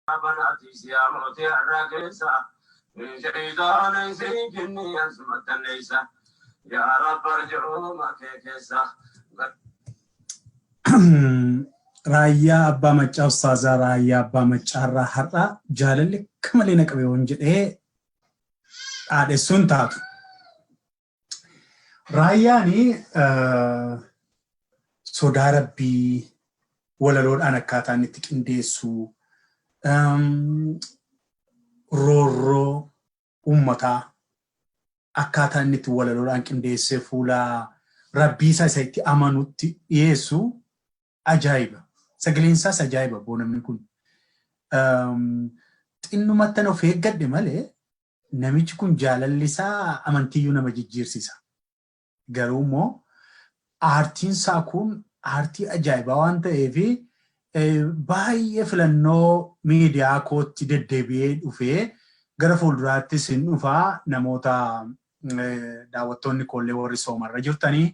Banaati siyaa mootii har'aa keessa shayitaana isii jinni ansummattanneessa yaa Rabbi arjooma kee keessa. Raayyaa Abbaa Maccaa, Ustaazaa Raayyaa Abbaa Maccaarraa har'a jaalalli akka malee na qabe waan jedhee dhaadhessuun taatu. Raayyaan sodaa rabbii walaloodhaan akkaataa inni itti qindeessu, roorroo uummataa akkaataa inni itti walaloodhaan qindeessee fuula rabbiisaa isa itti amanutti dhiyeessu ajaa'iba. Sagaleen isaas ajaa'iba boo namni kun. Xinnumattan of eeggadhe malee namichi kun jaalalli isaa amantiiyyuu nama jijjiirsisa. Garuu immoo aartiin isaa kun aartii ajaa'ibaa waan ta'eef baay'ee filannoo miidiyaa kootti deddeebi'ee dhufee gara fuulduraattis hin dhufaa. Namoota daawwattoonni koollee warri soomarra jirtanii